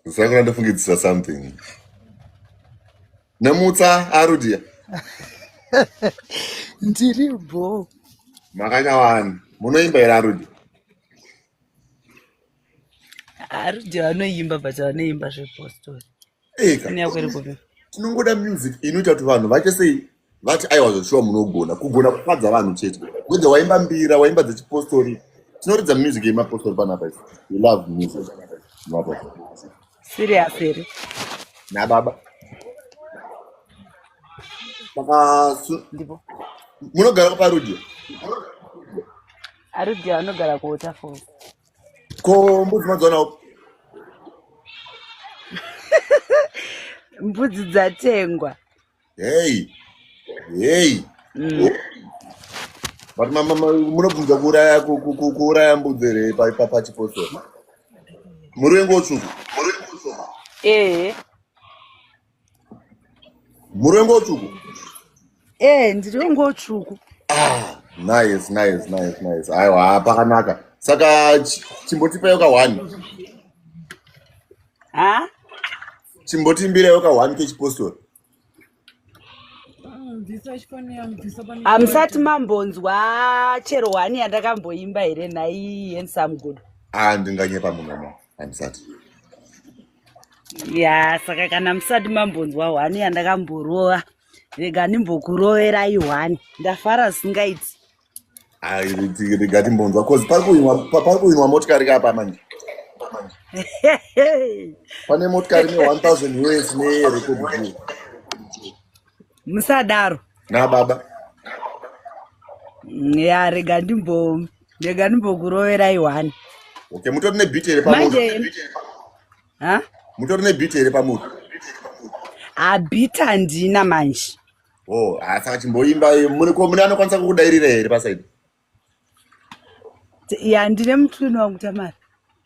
Saka ndofungidzisa something. Nemutsa Arudia. Ndiri bho. Makanyawani. Munoimba here Arudia? Arudia vanoimba but vanoimba zvepostori. Eka. Ini yako iri kupi? Tinongoda music inoita kuti vanhu vaite sei vati aiwa zveshuwa munogona kugona kufadza vanhu chete. Whether waimba mbira, waimba dzechipostori. Tinoridza music yemapostori panapa isu. We love music. Mapostori. Serious here? Nababa. Saka Ndipo. munogara kuparudia? Arudia anogara kuWaterfalls. Ko mbudzi madziwana upi? Mbudzi dzatengwa. Hey. Hey. Mm. But mama munobvunza kuuraya kuuraya mbudzi here pachipostori? Muri wenguo tsvuku? Eh. Muri wenguo tsvuku? Eh, ndiri wenguo tsvuku. Ah, nice, nice, nice, nice. Aiwa, pakanaka. Saka chimbotipayo ka one. Ha? Chimbotimbirayo ka one kechipostori. Hamusati mambonzwa chero one yandakamboimba here nhai Handsome Good? Ah, ndinganyepa munhu wamwa. Handisati. Ya, saka kana musati mambonzwa one yandakamborova, rega ndimbokuroverai one. Ndafara zvisingaiti. Rega timbonzwa cause pari kuinwa motikari kapa manje. Pane motikari ne 1000 US nerecord deal. Musadaro. Na baba. Ya, rega ndimbokuroverai one. Okay, mutori nebeat here pamuri? Manje. Ha? Mutori nebeat here pamuri? Ah, beat handina manje. Oh, ah, saka chimboimba mune ko mune anokwanisa kukudairira here pasaidi? Ya, ndine mutwini wangu Tamara.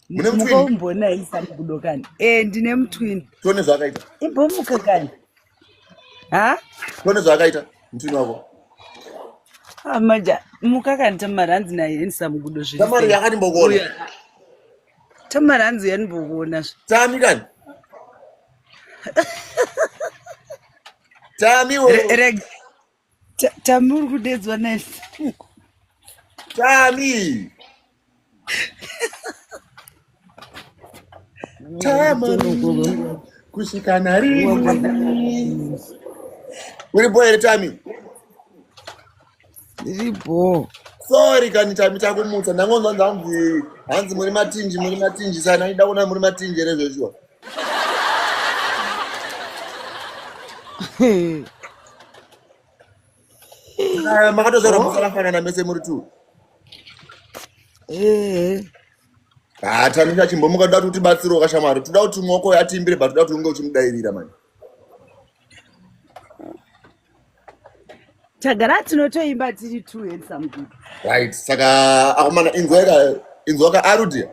Mune mutwini? Mukaumboona isa mugudo kani? Eh, ndine mutwini. Tione zvaakaita. Imbomuka kani. Ha? Tione zvaakaita mutwini wako. Ah, manja, muka kani Tamara hanzi naye endisa mugudo zviri. Tamara yakandimbokuona. Tamara hanzi yandimbokuona zve. Tami kani? Tami wo. Tami uri kudedzwa naye. Tami. Tamari kusvika narini. Uri bho here Tami? Ndiri bho. Sorry kani Tami takumutsa. Ndangonzwa nzanzi hanzi muri matinji muri matinji sana ndida kuona muri matinji here zveshuwa. Makatozvarwa musakafanana mese muri two. Eh. Ah, Tami chachimbomuka toda kuti utibatsirewo kashamwari. Toda kuti mwoko yatiimbire but toda kuti unge uchimudairira manje. Tagara tinotoimba tiri two handsome good. Right, saka akomana inzwaka inzwaka Arudia.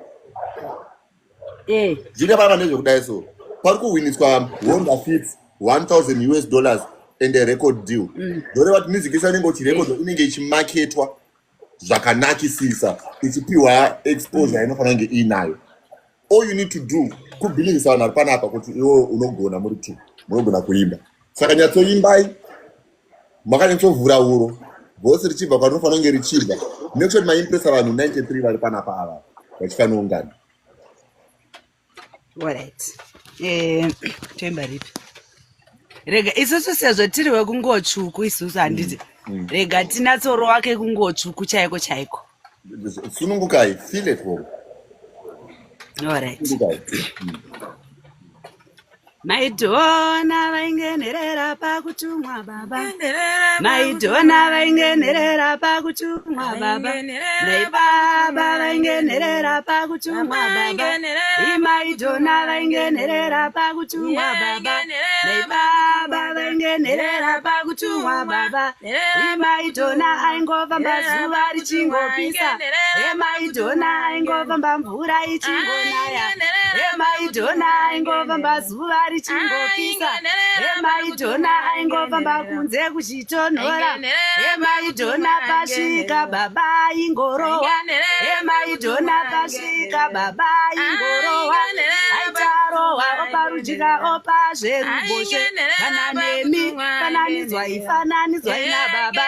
Eh. Zviri panapa ndezvekudai so. Pari kuhwiniswa Honda Fit 1000 US dollars and a record deal. Zvoreva kuti music yese inenge uchirekodwa inenge ichimaketwa zvakanakisisa ichipiwa exposure yainofanira kunge iinayo. All you need to do kubhilivisa vanhu vari panapa kuti iwe unogona muri two munogona kuimba. Saka nyatsoimbai makanyatsovhura huro vosi richibva kwarinofanira kunge richibva. Make sure kuti maimpresa vanhu 93 vari panapa ava vachifanira ungana. Alright. Eh, toimba ripi? Rega isusu sezvo tiri wekunguo tsvuku isusu handiti. Rega tinatsoro wake kunguo tsvuku chaiko chaiko. Sunungukai, feel at home. Alright. Sunungukai. Maidhona vaingenerera pakutumwa baba. Maidhona vaingenerera pakutumwa baba. Mai baba vaingenerera pakutumwa baba. Imaidhona vaingenerera pakutumwa baba. Mai baba vaingenerera pakutumwa baba. Imaidhona aingofamba zuva richingopisa. Emaidhona aingofamba mvura ichingonaya. Emaidhona aingofamba zuva richingopisa. Emaidhona aingofamba kunze kuchitonhora. Emaidhona pasvika baba ingorowa. Emaidhona pasvika baba ingorowa. Otarohwa oparujika opa zveruboshwe. Kana nemi fananidzwai, fananidzwai nababa,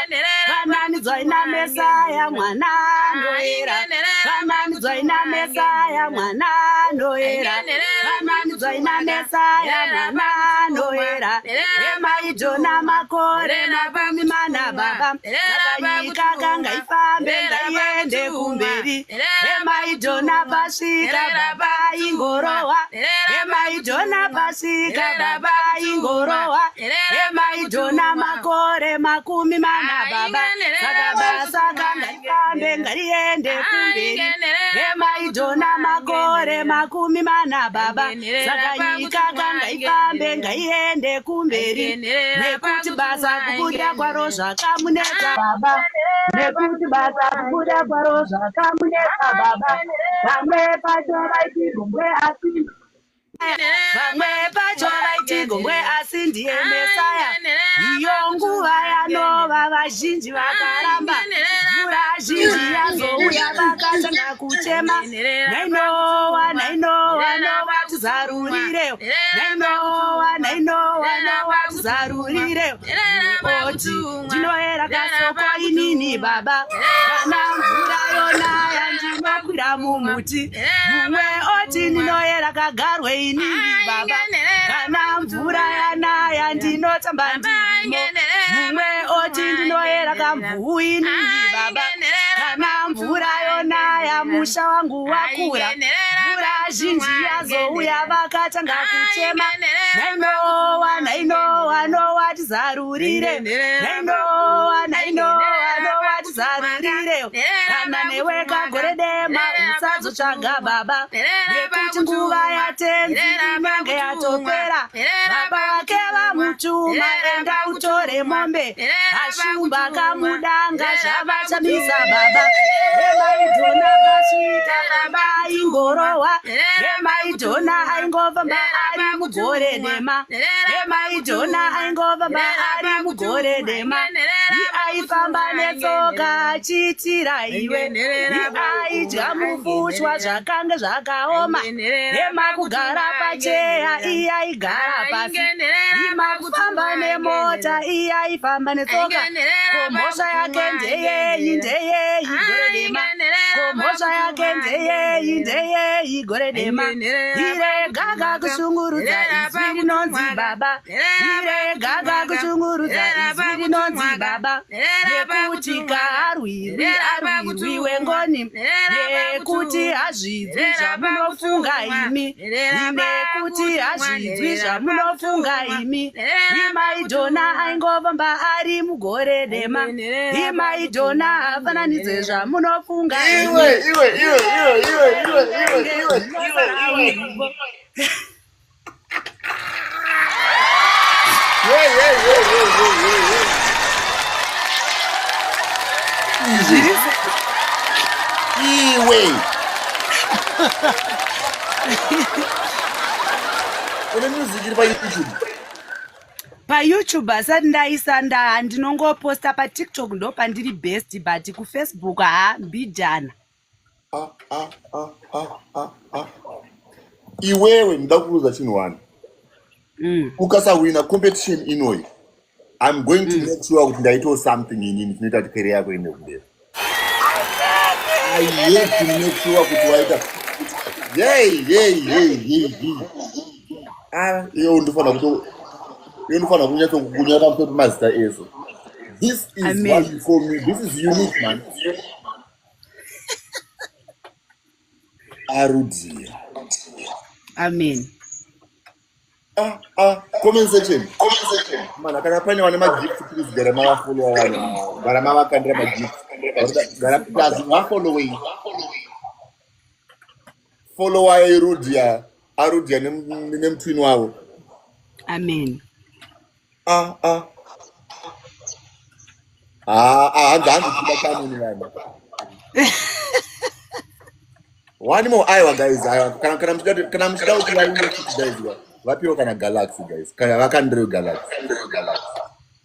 fananidzwai naMesaya mwana anoera, fananidzwai naMesaya mwana anoera, fananidzwai naMesaya mwana anoera. Emaidhona makore 40 baba, saka nyika kanga ifambe ngaiende kumberi. Emaidhona pasvika baba ingorowa, emaidhona pasvika baba ingorowa, emaidhona makore 40 baba, saka basa kanga ifambe ngariende kumberi. Emaidhona makore 40 baba, saka nyika kanga ifambe ngaiende kumberi. Nekuti basa kubuda kwaro zvakamunetsa baba, nekuti basa kubuda kwaro zvakamunetsa baba. Vamwe pacho vaiti gombwe asi, vamwe pacho vaiti gombwe asi ndiye Mesaya. Iyo nguva yanova vazhinji vakaramba, mvura zhinji yazouya vakatanga kuchema. Nainowa, nainowa, nowa tizarurire, nainowa, nainowa, nowa tizarurire. Oti ndinoera kasoko inini baba, kana mvura yonaya ndinokwira mumuti. Mumwe oti ndinoera kagarwe inini baba, kana mvura yanaya ndinotamba ndirimo. Mumwe oti ndinoera kamvuu inini baba, kana mvura yonaya musha wangu wakura. Mvura zhinji yazouya vakatanga kuchema. Nainowa, nainowa, nowa tizarurire, nainowa, nainowa, nowa tizarurire. Kana newe kagore dema usazotsvaga baba, nekuti nguva yatenzi inenge yatopera. Baba vake vamutuma enda utore mombe, ashumba kamudanga zvavachamisa baba. Emaidhona pasvika baba ingorowa, emaidhona aingofamba ari mugore dema, emaidhona aingofamba ari mugore dema. Aifamba netsoka achiitira iwe, aidya mufushwa zvakange zvakaoma. Ema kugara pacheya iye aigara pasi, ima kufamba nemota iye aifamba netsoka. Ko mhosva yake ndeyeyi, ndeyeyi gore dema, ko mhosva yake ndeyeyi, ndeyeyi gore dema. Ire gaga kushungurudza izwi rinonzi baba, ire gaga kushungurudza izwi rinonzi baba. Nekuti kaarwirwi arwirwi wengoni, nekuti hazvidzwi zvamunofunga imi, nekuti hazvidzwi zvamunofunga imi. Imaidhona aingofamba ari mugore dema, imaidhona hafananidzwe zvamunofunga imi. Iwe, iwe, iwe, iwe, iwe, iwe, iwe, iwe, iwe, iwe. Hey, hey, hey, hey, hey, hey, hey. Iwe. Une music iri paYouTube? PaYouTube asati ndaisa, ndinongoposta paTikTok, ndo pandiri best, but kuFacebook ha mbijana. Ah, ah, ah, ah, ah, ah. Iwewe ndoda kuuza chinhu one. Ukasawina competition inoyi, I'm going to make sure kuti ndaitawo something inini chinoita kuti career yako iende kumberi. I have to make sure kuti waita yey yey yey yey yey. Ah, iwe undofanira kuto iwe unofanira kunyatsokukunya pamusoro pemazita ese. This is Amen. what you call me. This is unique, man. Arudia. Amen. Ah, ah, comment section. Mana kana pane vane magift, please gara mavafollowa vanhu. Gara mavakandira magift. Gara plus vafollowing. Followa Arudia. Arudia nemutwin wavo. Amen. Ah, ah. Ah, ah, hanzi hanzi kuda kanuni vanhu. One more, aiwa guys, aiwa. Kana muchida kuti vainde futi guys, vapiwe kana Galaxy guys. Kana vakandirewo Galaxy.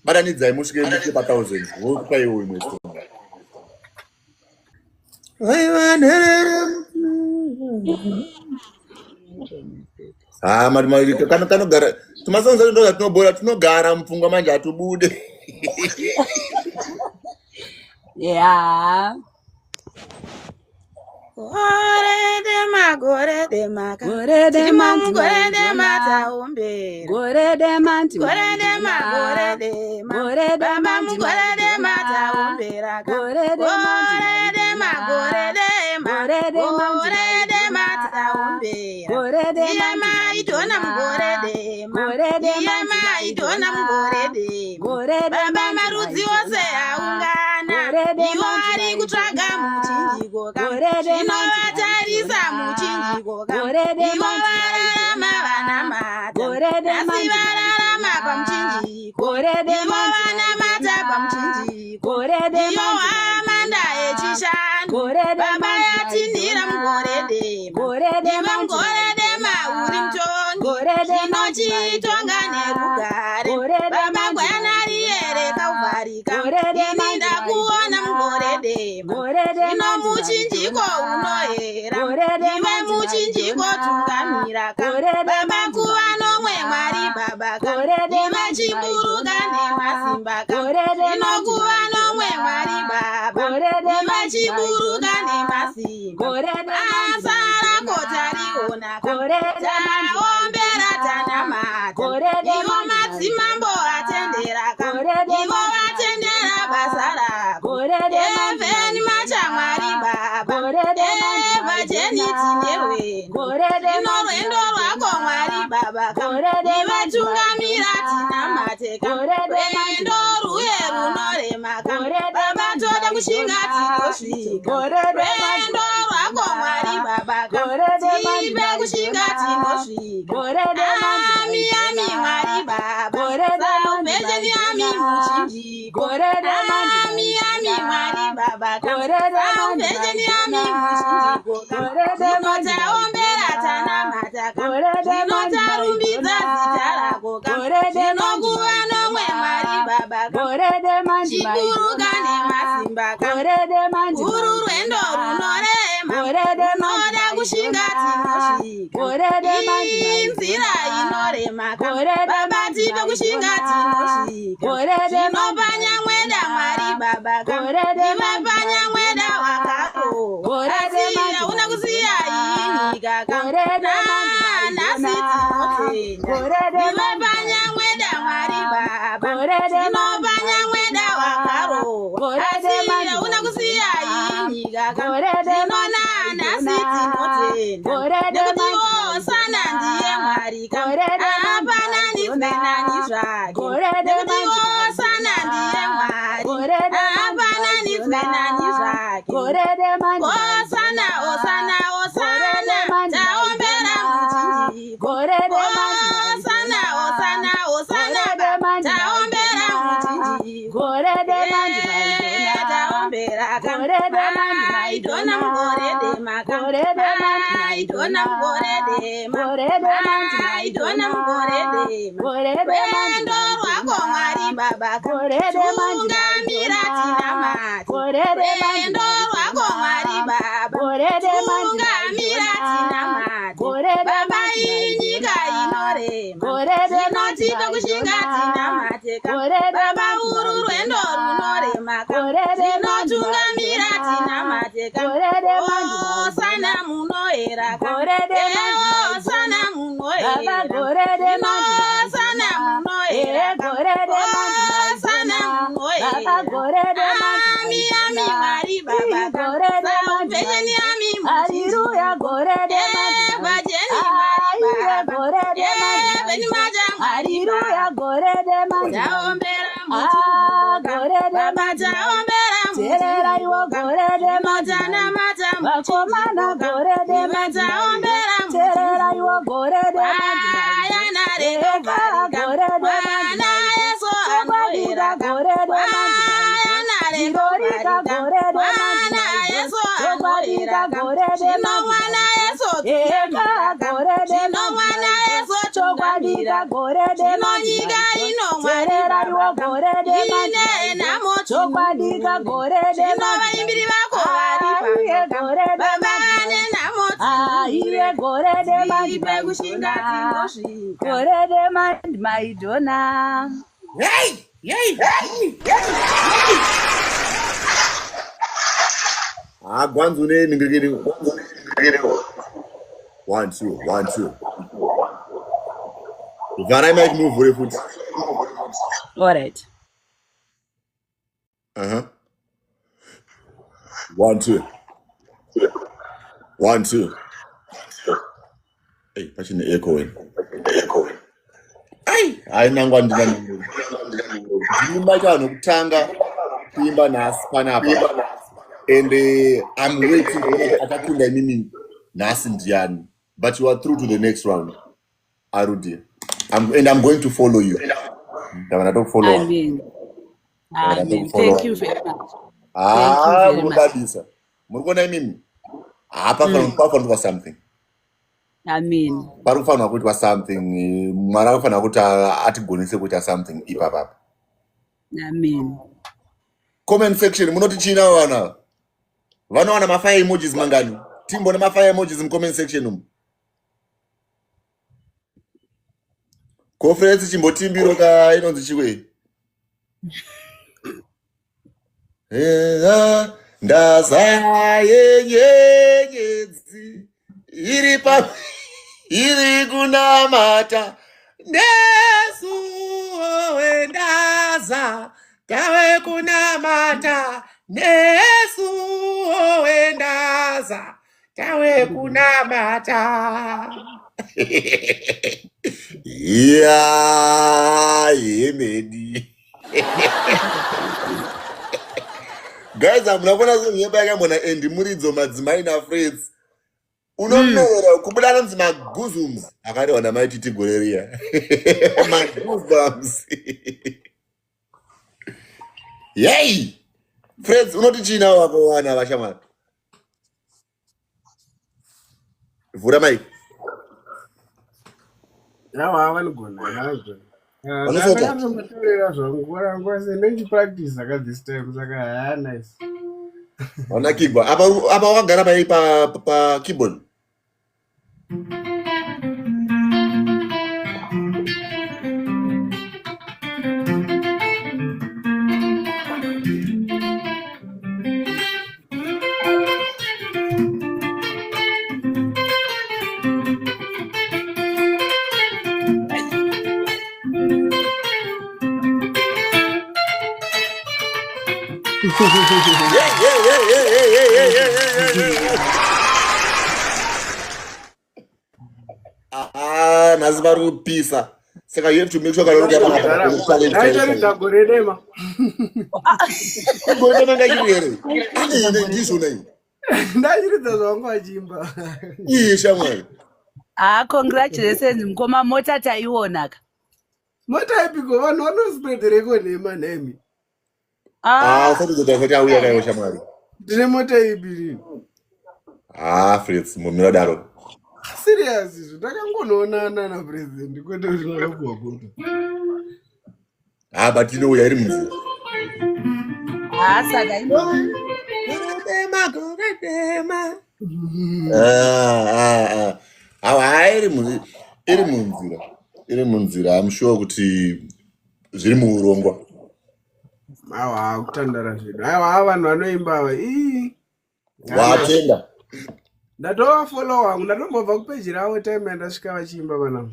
Batanidzai musvike pa 1000. Vokupa iwo imwe song. Vaiva nherere. Ha, mari kanogara tumasongs ndo tinobora, tinogara mupfungwa manje, hatubude. Ya. Gore dema, gore dema, Gore tiri dema, mugore dema, ndima. Taombera. Gore dema, ndima. Gore dema, gore dema, Gore dema, baba, ndima. mugore dema, taombera ka. Gore dema, Gore dema, gore dema, Gore dema, gore dema, taombera. Gore dema, Iye maitona mugore dema, Gore dema, iye maitona mugore dema. Gore dema, Baba, marudzi ose aungana, Gore dema, iwo ari kutsvaga muchinjiko ka. Gore dema, Zvinovatarisa muchinjiko ka. Gore dema, Ivo vararama vanamata, Gore dema, asi vararama pamuchinjiko. Gore Ivo dema, vanamata pamuchinjiko. Gore dema, Iyo amanda yechishanu, Gore dema, baba, yatinhira mugore dema. Gore Iwe dema, mugore dema uri mutongi, Gore dema, zvinochitonga nerugare. Gore dema, Baba, gwayana riyere kauvharika, Gore dema, ini ndakuona mugore dema. Gore dema, Zvino muchinjiko unoyera, Gore dema, iwe muchinjiko tungamira ka. Gore dema, Baba, kuva nomwe Mwari baba ka, Gore dema, iwe chiburuka nemasimba ka. Gore dema, Zvino kuva nomwe Mwari baba, Gore dema, iwe chiburuka nemasimba. Gore dema, Basa rako tariona ka, Gore dema, taombera, tanamata. Gore dema, Ivo madzimambo atendera ka, Gore dema, ivo vatendera basa rako. Gore dema, Evheni macha Mwari baba, Gore dema, Eva jeni tine rwendo. Gore dema, Zvino rwendo rwako Mwari baba ka, Gore dema, iwe tungamira, tinamate ka. Gore dema, Rwendo ruye runorema ka, Gore dema, baba, toda kushinga, tinosvika. Gore dema, Rwendo rwako Mwari baba ka, Gore dema, tipe kushinga, tinosvika. Gore dema, Ami, ami Mwari baba, Gore dema, salvation yami muchinjiko. Gore dema, Ami, ami Mwari baba ka, Gore dema, salvation yami muchinjiko ka. Gore dema, Zvinotaombera, tanamata ka, Gore dema, zvinotarumbidza zita rako ka. Gore dema, Zvinokuva nomwe Mwari baba ka, Gore dema, chiburuka nemasimba ka. Gore dema, Uru rwendo runorema, Gore dema, runoda kushinga, tinosvika. Gore dema, Inzira inorema ka, Gore dema, baba, tipe kushinga, tinosvika. Gore dema, Zvinopanyamweda Mwari baba ka, Gore dema, iwe panyamweda wakarowa, Gore asi dema, hauna kusiya iyi nyika ka. Gore dema, Nhasi tinotenda. Gore dema, Iwe panyamweda Mwari baba, Gore dema, zvinopanyamweda wakarowa, Gore asi dema, hauna kusiya iyi nyika ka. Gore dema, Zvinona nhasi tinotenda, Gore dema, nekuti Hosana ndiye Mwari ka, Gore dema, hapana nani zvake. Gore dema, Nekuti Hosana ndiye Mwari, Gore dema, hapana nani zvake. Gore dema, Hosana, Hosana, Hosana, taombera muchinjiko. Gore dema, Hosana, Hosana, Hosana, Gore dema, taombera muchinjiko. Gore dema, Taombera ka, Gore dema, aitona mugore dema ka, Gore dema, aitona mugore dema, Gore dema, aitona mugore dema. Gore dema, Rwendo rwako Mwari baba ka, Gore dema, tungamira, tinamate. Gore dema, Rwendo rwako Mwari baba, Gore dema, tungamira, tinamate. Gore dema, Baba, iyi nyika inorema, Gore dema, zvinotipe kushinga, tinamate ka. Gore dema, Baba, uru rwendo runorema ka, Gore dema, zvinotungamira, tinamate ka. Gore dema, Hosana munoera ka, Gore dema, Hosana Baba, munoera, gore dema, Hosana munoera ka, Gore dema, Hosana Baba, munoera. gore dema, Ami, ami Mwari baba ka, Gore dema, salvation yami Hallelujah, muchinjiko. gore dema, Eva jeni Mwari Aiye, baba, gore dema, Eveni maja Mwari Hallelujah, baba, gore dema, taombera Ah, muchinjiko ka. gore dema, Baba, taombera Teerera iwo, muchinjiko ka. gore dema, Zvinotanamata Vakomana, muchinjiko ka. gore dema, Iwe taombera Teerera iwo, muchinjiko. gore dema, Wayana Eka, rekavharika, gore dema, mwana Yesu Chokwadi anoera ka, gore dema, wayana Zvirorika, rekavharika, gore dema, mwana Yesu Chokwadi anoera ka. gore Zvino dema, mwana Yesu Eka, tungamira ka, gore dema, zvino mwana Yesu Chokwadi tungamira ka. gore dema, Zvino nyika ino Mwari Teerera iwo, baba ka, gore dema, ine nhamo Chokwadi tinunure. gore Zvino dema, vaimbiri vako vari Aiye, pano ka, gore dema, baba, nenhamo Aiye, Iye gore dema Zipe kushinga ndimaidhona. dzingosvika. Gore dema ndimaidhona. Hey, hey, hey. Ah, gwanzu ne ningirikiri. 1 2 1 2. Vharai mic muvhure futi. Alright. 1 2 1 2. Hey, pachine echo wena. Ai, hayi nangwa ndina. Ndini maita vanhu kutanga kuimba nhasi panapa. And I'm waiting kuona kuti akakunda imimi nhasi ndiani. But you are through to the next round. Arudi. And I'm going to follow you. Ndava ndatokufollow. Amen. Ndava Amen. ndatokufollow. Thank you very much. Thank you Ah, very much. munodadisa. Muri kuona imimi? Ah, pafanirwa kuitwa something. Amen. Pari kufanirwa kuitwa something. Mwari anofanira kuti atigonese kuita something ipapapa. Amen. Comment section munoti chii navo vanhu ava? Vanowana mafire emojis mangani? Timbone mafire emojis mucomment section umu. Conference chimbotimbiro ka inonzi chiwe. Eza ndaza yenyenyedzi iri pa iri kunamata nesuwo wendaza tave kunamata nesuwo wendaza tave kunamata. Ya yemedi guys, hamuna kuona nyemba yakambona Andy Muridzo madzimai nafreds unomera kubuda anonzi maguzums akarehwa namaititi gore riya maguzums. Yei Freds, unoti chii navo vako vana vashamwari? Vhura mic. Yawa, vanogona, vanogona. Vanosota. Ndakanyatsomuteerera zvangu nguva se ndochipractice ka this time, saka haa, nice. Vanakigwa apa apa wakagara pai pa keyboard. Yeah, yeah, yeah, yeah, yeah, yeah, yeah, yeah, yeah, yeah, yeah. Ah, nhasi vari kupisa, saka you have to make sure kana uri Ndakatogara panapa challenge. ndaitoridza gore dema. Gore dema ngachiri here? Ine ndizvona iyi. Ndachiridza zvangu vachimba. Iye shamwari. Ah, congratulations mukoma, mota taiona ka. Mota ipiko? Vanhu vanospreadereko nhema nemi. Ah, Ah, usatizoti asati auya kaiwo shamwari. Ndine mota ipi nini? Ah, Freds, mumira daro. Serious izvo, ndakangonoonana napurezidendi, kwete kuti ndakapuwa mota. Ah, but inouya iri munzira. Ah, saka Gore dema, gore dema. Ah, ah, ah. Awa, iri iri munzira. Iri munzira. I'm sure kuti zviri muurongwa. Aiwa, kutandara zvedu. Aiwa, vanhu vanoimba ava ii. Watenda. Ndatovafollow wangu, ndatombobva kupeji ravo time yandasvika vachiimba vanavo.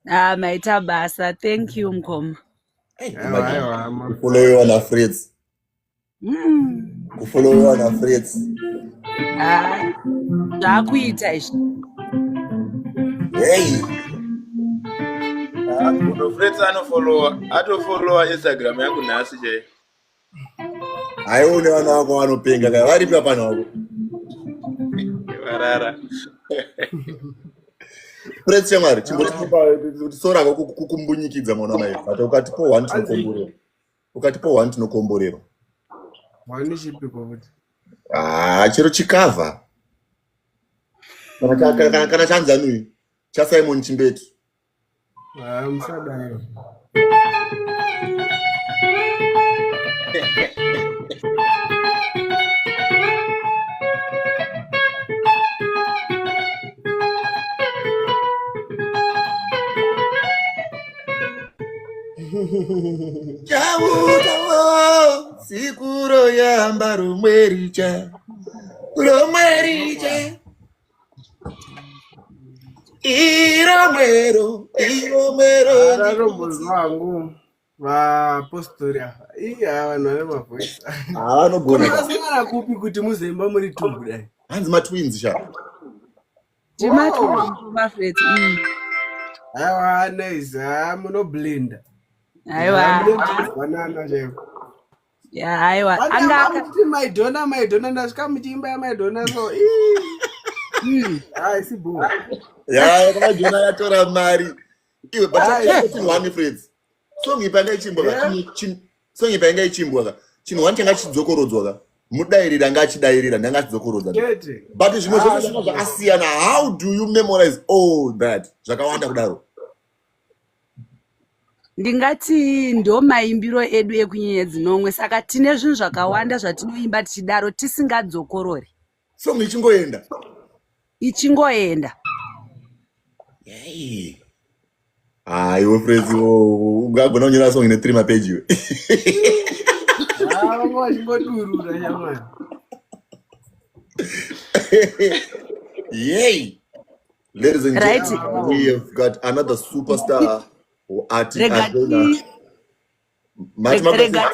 Ah, maita basa. Thank you mukoma. Hey, Aiwa. imagine. Aiwa. Kufollowiwa naFreds. Kufollowiwa naFreds. Ah, zvakuita izvi. Hey. Kuno Freds anofollowa, atofollowa Instagram yangu nhasi chai. Haione vana vako vanopenga kai varipi apana vako. Varara. Freds shamwari, chimbotipa sorako kukumbunyikidza mwana wamai. But ukatipo one tinokomborerwa. Ukatipo one tinokomborerwa. Wani chipiko futi? Ah, chero chikavha. Kana chanzanui chaSimon Chimbetu. Ah, musadaro. Chautawo siku royamba rumwe richa romwe richa iromwero iromwero. Ndatombonzwa hangu vapostori ava. Iya, vanhu vane mavoice. Havanogona. Makasangana kupi kuti muzoimba muri two kudai? Hanzi matwins sha. Timatwins. Aiwa, nice. Ha, munoblinda. Aiwa. Munonzwanana chaiko. Ya, aiwa, anga Muchiti maidhona, maidhona, ndasvika muchiimba yamaidhona, so haisi bo. Ya, yakajona yatora mari iwe, but Aye. chinhu one, friends, song ipa yanga ichimbwa ka, song ipa yanga ichimbwa ka, chinhu one changa chidzokorodzwa ka, mudairira anga achidairira, ndanga achidzokorodza. Chete. But zvimwe Ah, zvese zvanga zvakasiyana. How do you memorize all that, zvakawanda kudaro? Ndingati ndo maimbiro edu ekunyenyedzi nomwe, saka tine zvinhu zvakawanda zvatinoimba tichidaro tisingadzokorori. Song ichingoenda. Ichingoenda. Yai. Haiwe Frezi, ungagona kunyora song ine three mapeji iwe. Ha, vanga vachingodurura nyamani. Yay! Ladies and gentlemen, we have got another superstar ati Rega agona. Mati rega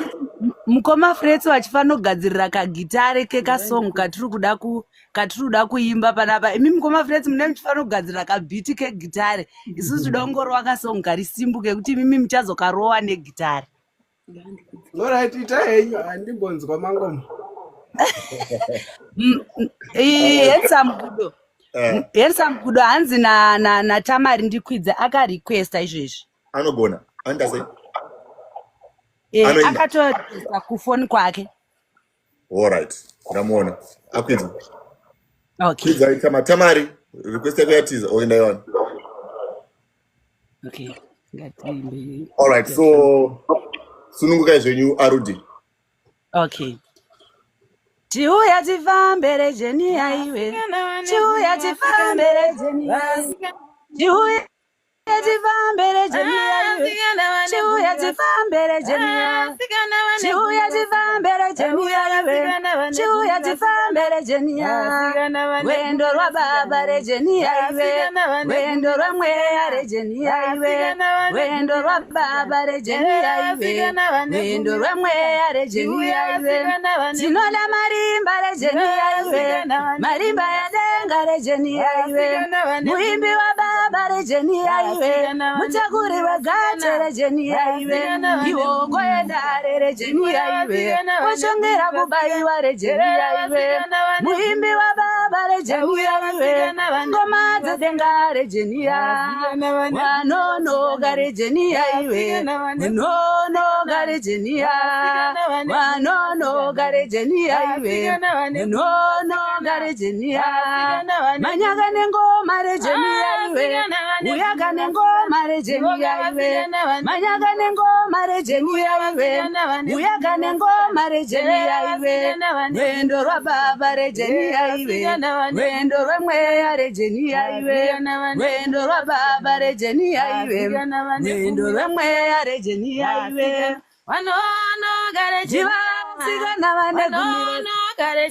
mukoma Frets vachifanira kugadzirira kagitare kekasong katiri kuda kuimba panapa. Imi mukoma Frets mune muchifanira kugadzirira kabeat kegitare, isusu toda kungorova kasong kari simple kekuti imimi muchazokarowa negitare. Alright, ita henyu, handimbonzwa mangoma. Handsome Gudo. Handsome Gudo, hanzi naTamari ndikwidze, akarequesta izvezvi. Anogona. Anoita sei? Anoimba. Akatorequesta kufoni kwake. Alright. Ndamuona. Akwidza. Okay. Kwidza Tamari. Request yako yatiza. Oenda iwana. Okay, ngatiimbe. Alright, so sunungukai zvenyu, Arudi. Okay. Tiuya tifambe rejeni iwe, tiuya tifambe rejeni, tiuya tifambe rejeni iwe, tiuya tifambe rejeni, tiuya tifambe rejeni iwe, tiuya tifambe rejeni, rwendo rwababa rejeni iwe, rwendo rwamweya rejeni iwe, rwendo rwababa rejeni iwe, rwendo rwamweya rejeni iwe. Tinoda marimba rejeni iwe, marimba edenga rejeni iwe, muimbi wababa rejeni iwe, mutakuri wegate rejeni iwe, iwoko yedare rejeni iwe, washongera kubayiwa rejeni iwe, muimbi wababa rejeni iwe, ngoma dzedenga rejeni, wanonoka rejeni iwe, nonoka rejeni, wanonoka rejeni iwe, nonoka rejeni, manyaka nengoma rejeni iwe, uyaka nengoma rejeni iwe, manyaka nengoma rejeni iwe, uyaka nengoma rejeni iwe, rwendo rwababa rejeni iwe, rwendo rwemweya rejeni iwe, rwendo rwababa rejeni iwe, rwendo rwemweya rejeni iwe. Jiva vasikana vane gumi, terera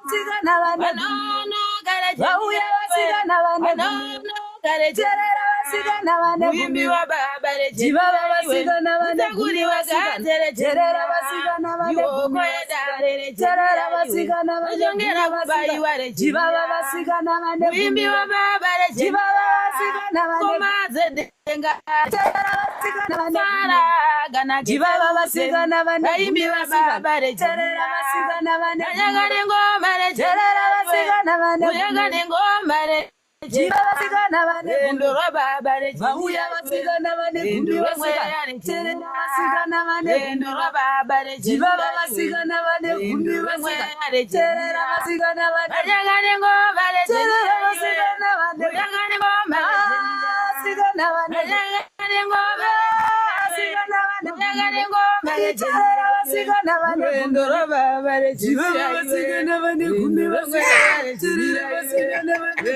vasikana vane gumi, vauya vasikana vane gumi, terera vasikana vane gumi, jivava vasikana vane gumi vasikana, terera vasikana vane gumi, terera vasikana vane gumi vasikana, jivava vasikana vane gumi, jivava vasikana vane, terera vasikana vane gumi, jivava vasikana vane gumi vasikana, terera vasikana vane gumi, terera vasikana vane gumi, jiva vasikana vane gumi, vauya vasikana vane gumi vasikana, terera vasikana vane gumi, jivava vasikana vane gumi vasikana, terera vasikana vane, terera vasikana vane, vasikana vane, vasikana vane gumi, terera vasikana vane gumi, jivava vasikana vane gumi vasikana, terera vasikana vane,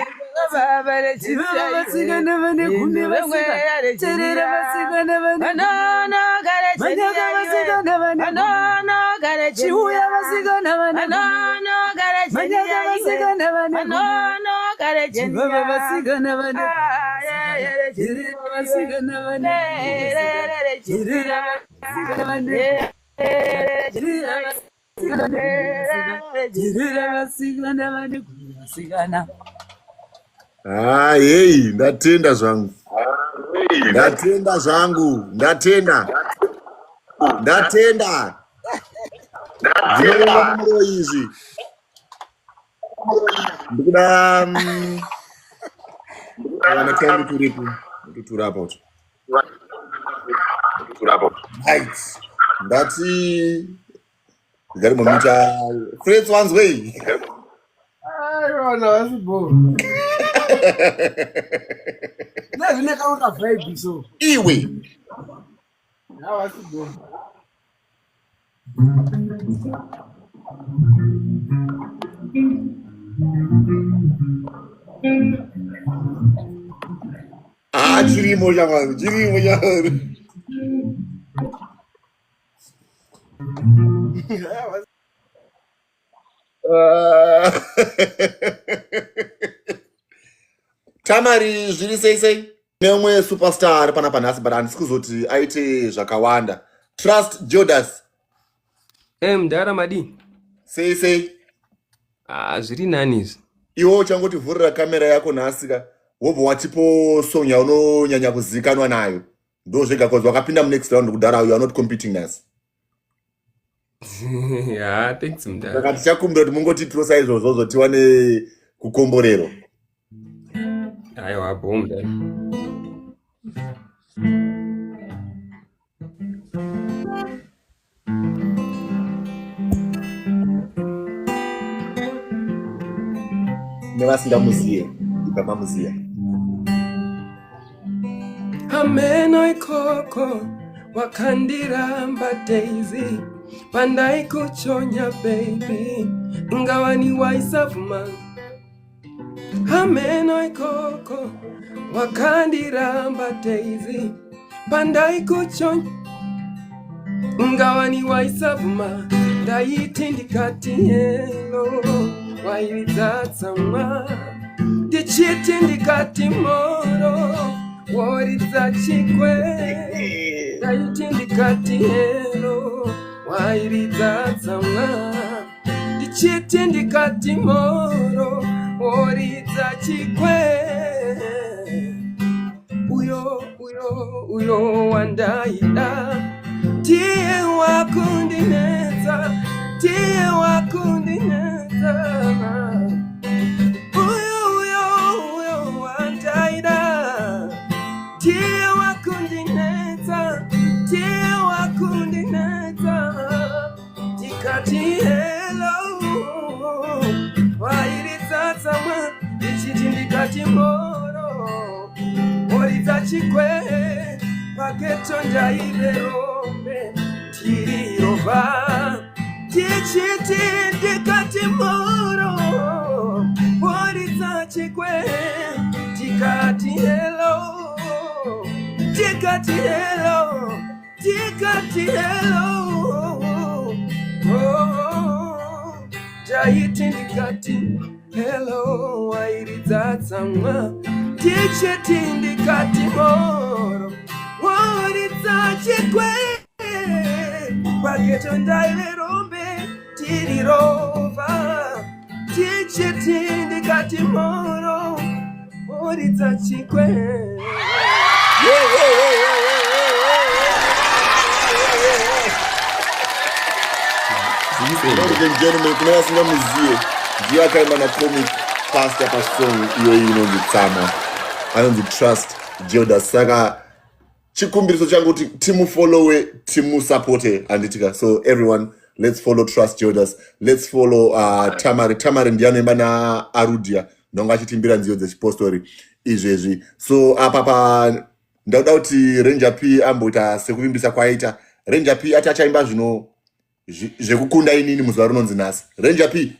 Chivava vasikana vane gumi vasika terera vasikana vane manyaka vasikana vane chiuya vasikana vane manyaka vasikana vane chivava vasikana vane terera vasikana vane terera vasikana vane terera Ah, hey, ndatenda zvangu, ndatenda zvangu, ndatenda, ndatenda. Zvinoreva mumuro izvi. Ndikuda vana tangu turipo, totura apa kuti. Right. Ndati gari momita Frets wanzwei. Aiwa, vanhu havasi bho. Nezvine kamwe kavibe so. Iwe. Havasi bho. Ah, chirimo shamwari, chirimo shamwari. Havasi Ah. Tamari zviri sei sei? Neumwe superstar ari panapa nhasi but handisi kuzoti aite zvakawanda. Trust Judas. Eh, mdara madii? Sei sei? Ah, zviri nani izvi. Iwe uchangotivhurira kamera yako nhasi ka wobva watipo song yaunonyanya kuzivikanwa nayo. Ndozvega cause wakapinda munext round kudhara you are not competing nhasi. Yeah, thanks mdara. Saka tichakumbira kuti mungotiitiro saizvozvozvo tiwane kukomborerwa. Aiwa, bho mdara. Nevasingamuziye, ibva mamuziya. Hameno ikoko wakandiramba Daisy pandaikuchonya baby ingawani waisavuma. Hameno ikoko wakandiramba Daisy pandaikuchonya ingawani waisavuma. Ndaiti ndikati hello wairidza tsamwa ndichiti ndikati moro woridza chikwe. Ndaiti ndikati hello wairidza tsamwa ndichiti ndikati moro woridza chikwe. Uyo uyo uyo wandaida tiye wakundinetsa, tiye wakundinetsa. Uyo uyo uyo wandaida tiye wakundinetsa, tiye wakundinetsa. Tikati hello wairidza tsamwa ndichiti ndikati moro woridza chikwe. Pageto ndaive rombe tirirova tichiti ndikati moro woridza chikwe. Tikati hello, tikati hello, tikati hello. Oh, taiti ndikati hello wairidza tsamwa tichiti ndikati moro woridza chikwe. Pageto ndaive rombe tirirova tichiti ndikati moro woridza chikwe. Yeah, yeah, yeah, yeah, yeah, yeah, yeah, yeah, yeah. Ladies and gentlemen, kune vasingamuziye, ndiye akaimba naComic Pastor pasong iyoyi inonzi Tsamwa. Anonzi Trust Judas. Saka chikumbiriso changu kuti timufollowe, timusapote, handitika? So everyone, let's follow Trust Judas. Let's follow Tamari. Tamari ndiye anoimba naArudia, ndonga achitimbira nziyo dzechipostori izvezvi. So apa pa ndauda kuti Ranger P amboita sekuvimbisa kwaita. Ranger P ati achaimba zvino zvekukunda inini muzuva rinonzi nhasi. Ranger P.